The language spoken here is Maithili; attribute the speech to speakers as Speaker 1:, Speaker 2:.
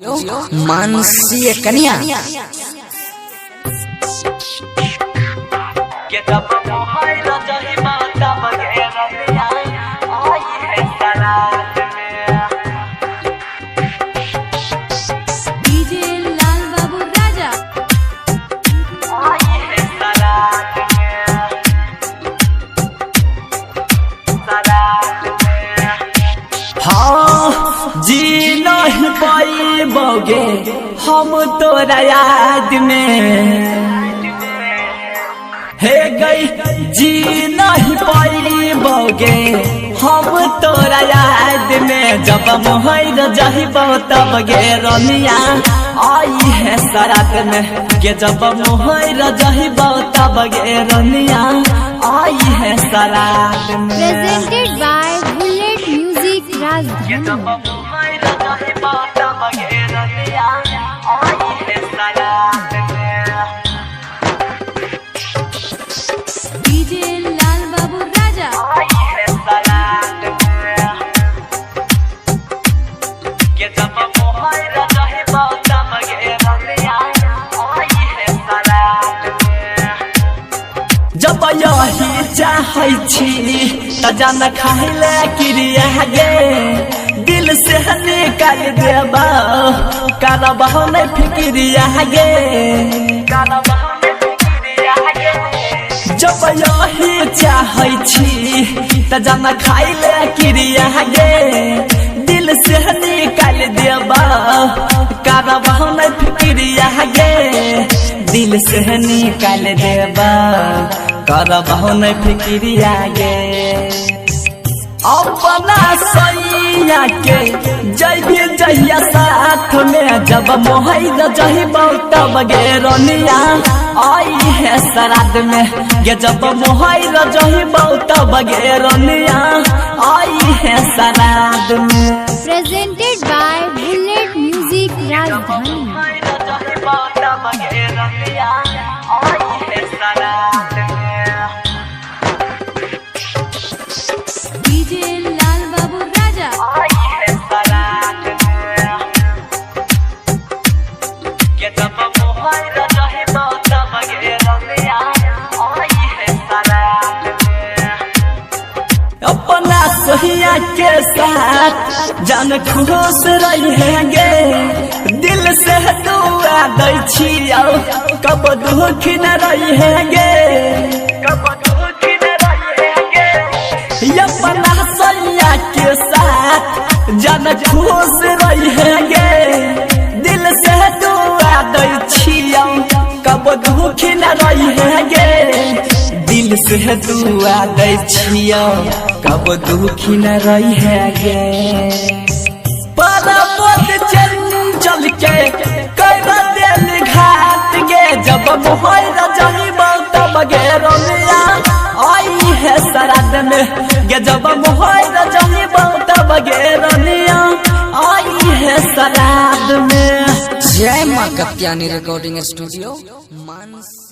Speaker 1: मानसी कन्या
Speaker 2: डीजे लाल बाबू राजा।
Speaker 3: हाँ जी नहीं पाइबोगे हम तोरा याद में हे गई, जी नहीं पाइबोगे हम तोरा याद में। जब मोहर जहिबो तब गे रनिया आई है सरात में गे, जब मोहर जहिबो तब गे रनिया आई है सरात में।
Speaker 2: Presented by Bullet Music Rajdhani. DJ Lal Babu Raja.
Speaker 3: जब यही चाहै छी त जान खाइले क्रिया गे, दिल से निकाल देबा करबहो नहीं फिक्रिया गे। जब यही चाहै छी त जान खाइले क्रिया गे, दिल से निकाल देबा करबहो नहीं फिक्रिया गे। दिल से निकाल देबा करबहो नहीं फिक्रिया गे। अपना सैया के जैबी जहिया साथ में, जब मोहर जहिबो तब गे रनिया आई है श्राद्ध में गे, जब मोहर जहिबो तब गे रनिया आई है श्राद्ध में।
Speaker 2: Presented by Bullet Music Rajdhani. DJ Lal Babu Raja.
Speaker 3: अपना सहिया के साथ जान खुश रहेंगे, दिल से दुआ दै छियौ कब दुख न रहेंगे। अपना सैया के साथ जान खुश रहेंगे, दिल से दुआ दै छियौ कब दुख न रहेंगे। दिल से दुआ दै छियौ कब दुखी न रहेंगे। परमोद चंचल के कर देल घात गे, जब मोहर जहिबो तब गे रमिया आई है श्राद्ध में गे, जब मोहर जहिबो तब गे रमिया आई है श्राद्ध में।
Speaker 1: जय माँ कत्यानी रिकॉर्डिंग स्टूडियो मानसी।